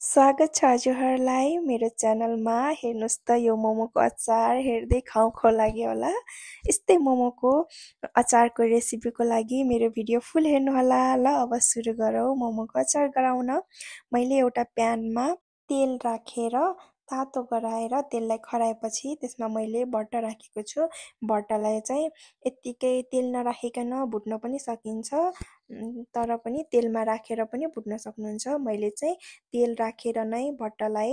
स्वागत छ हजुरहरूलाई मेरो च्यानलमा। हेर्नुस् त यो मोमोको अचार हेर्दै खाउँ लाग्यो होला। यस्तै मोमोको अचारको रेसिपीको लागि मेरो भिडियो फुल हेर्नुहोला। ल अब सुरु गरौँ मोमोको अचार गराउन। मैले एउटा प्यानमा तेल राखेर तातो गराएर तेललाई खराएपछि त्यसमा मैले बटर राखेको छु। बटरलाई चाहिँ यत्तिकै तेल नराखिकन भुट्न पनि सकिन्छ, तर पनि तेलमा राखेर पनि भुट्न सक्नुहुन्छ। मैले चाहिँ तेल राखेर नै बट्टालाई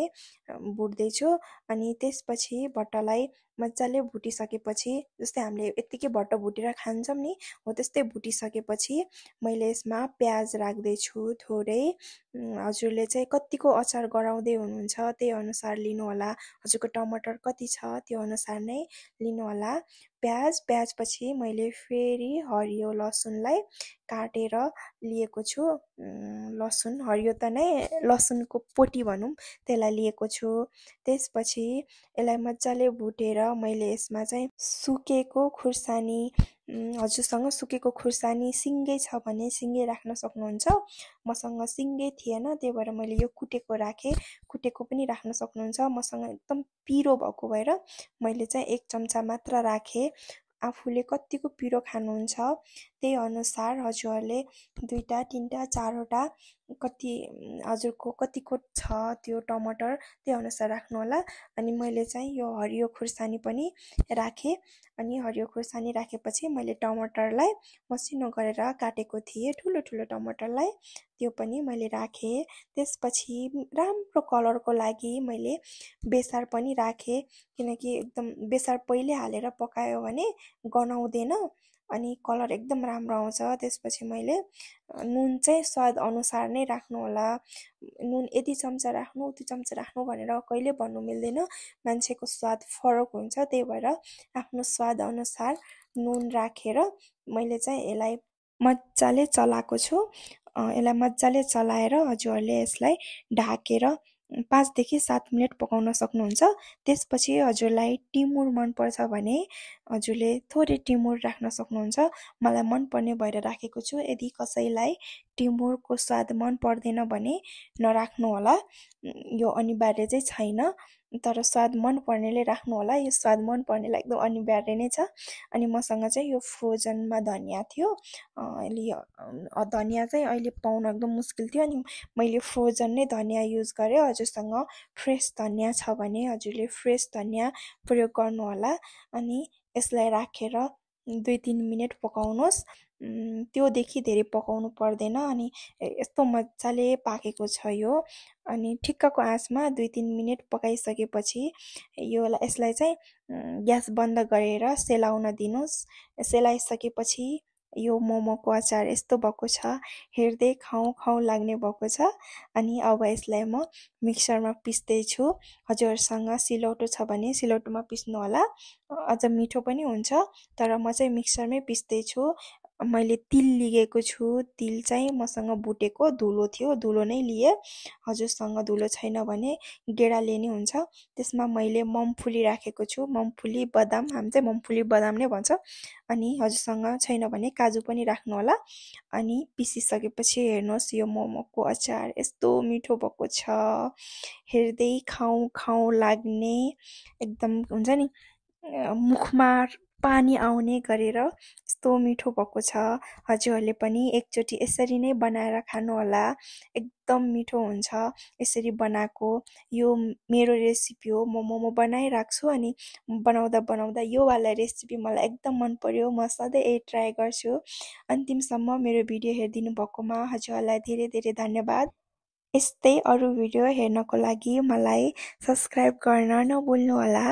भुट्दैछु। अनि त्यसपछि बट्टालाई मजाले भुटिसकेपछि, जस्तै हामीले यत्तिकै भट्ट भुटेर खान्छौँ नि, हो त्यस्तै भुटिसकेपछि मैले यसमा प्याज राख्दैछु थोरै। हजुरले चाहिँ कतिको अचार गराउँदै हुनुहुन्छ त्यही अनुसार लिनुहोला। हजुरको टमाटर कति छ त्यो अनुसार नै लिनुहोला। प्याजपछि मैले फेरि हरियो लसुनलाई काटेर लिएको छु। लसुन हरियो त नै लसुनको पोटी भनौँ, त्यसलाई लिएको छु। त्यसपछि यसलाई मजाले भुटेर मैले यसमा चाहिँ सुकेको खुर्सानी, हजुरसँग सुकेको खुर्सानी सिङ्गै छ भने सिङ्गै राख्न सक्नुहुन्छ। मसँग सिङ्गै थिएन, त्यही भएर मैले यो कुटेको राखेँ। कुटेको पनि राख्न सक्नुहुन्छ। मसँग एकदम पिरो भएको भएर मैले चाहिँ 1 चम्चा मात्र राखेँ। आफूले कतिको पिरो खानुहुन्छ त्यही अनुसार हजुरहरूले 2टा 3टा 4वटा कति हजुरको कतिको छ त्यो टमाटर त्यही अनुसार राख्नुहोला। अनि मैले चाहिँ यो हरियो खुर्सानी पनि राखेँ। अनि हरियो खुर्सानी राखेपछि मैले टमाटरलाई मसिनो गरेर काटेको थिएँ, ठुलो ठुलो टमाटरलाई, त्यो पनि मैले राखेँ। त्यसपछि राम्रो कलरको लागि मैले बेसार पनि राखेँ, किनकि एकदम बेसार पहिले हालेर पकायो भने गनाउँदैन अनि कलर एकदम राम्रो आउँछ। त्यसपछि मैले नुन चाहिँ स्वाद अनुसार नै राख्नु होला। नुन यति चम्चा राख्नु उति चम्चा राख्नु भनेर कहिले भन्नु मिल्दैन, मान्छेको स्वाद फरक हुन्छ। त्यही भएर आफ्नो स्वाद अनुसार नुन राखेर मैले चाहिँ यसलाई मजाले चलाएको छु। यसलाई मजाले चलाएर हजुरहरूले यसलाई ढाकेर 5 देखि 7 मिनेट पकाउन सक्नुहुन्छ। त्यसपछि हजुरलाई टिमुर मनपर्छ भने हजुरले थोरै टिमुर राख्न सक्नुहुन्छ। मलाई मनपर्ने भएर राखेको छु। यदि कसैलाई टिमुरको स्वाद मन पर्दैन भने नराख्नु होला, यो अनिवार्य चाहिँ छैन। तर स्वाद मन पर्नेले राख्नु होला, यो स्वाद मन पर्नेलाई एकदम अनिवार्य नै छ। अनि मसँग चाहिँ यो फ्रोजनमा धनिया थियो। धनिया चाहिँ अहिले पाउन एकदम मुस्किल थियो, अनि मैले फ्रोजन नै धनिया युज गरेँ। हजुरसँग फ्रेस धनिया छ भने हजुरले फ्रेस धनिया प्रयोग गर्नुहोला। अनि यसलाई राखेर 2-3 मिनेट पकाउनुहोस्। त्योदेखि धेरै पकाउनु पर्दैन। अनि यस्तो मजाले पाकेको छ यो। अनि ठिक्कको आँचमा 2-3 मिनेट पकाइसकेपछि यसलाई चाहिँ ग्यास बन्द गरेर सेलाउन दिनुहोस्। सेलाइसकेपछि यो मोमोको अचार यस्तो भएको छ, हेर्दै खाउँ लाग्ने भएको छ। अनि अब यसलाई म मिक्सरमा पिस्दैछु। हजुरहरूसँग सिलौटो छ भने सिलौटोमा पिस्नु होला, अझ मिठो पनि हुन्छ। तर म चाहिँ मिक्सरमै पिस्दैछु। मैले तिल लिएको छु। तिल चाहिँ मसँग भुटेको धुलो थियो, धुलो नै लिए। हजुरसँग धुलो छैन भने गेडा लिने हुन्छ। त्यसमा मैले ममफुली राखेको छु, ममफुली बदाम, हामी चाहिँ ममफुली बदाम नै भन्छ। अनि हजुरसँग छैन भने काजु पनि राख्नु होला। अनि पिसिसकेपछि हेर्नुहोस् यो मोमोको अचार यस्तो मिठो भएको छ, हेर्दै खाउँ लाग्ने, एकदम हुन्छ नि मुखमा पानी आउने गरेर यस्तो मिठो भएको छ। हजुरहरूले पनि एकचोटि यसरी नै बनाएर खानुहोला, एकदम मिठो हुन्छ यसरी बनाएको। यो मेरो रेसिपी हो, म मोमो बनाइराख्छु। अनि बनाउँदा यो वाला रेसिपी मलाई एकदम मन पर्यो, म सधैँ यही ट्राई गर्छु। अन्तिमसम्म मेरो भिडियो हेरिदिनु भएकोमा हजुरहरूलाई धेरै धेरै धन्यवाद। यस्तै अरू भिडियो हेर्नको लागि मलाई सब्सक्राइब गर्न नभुल्नुहोला।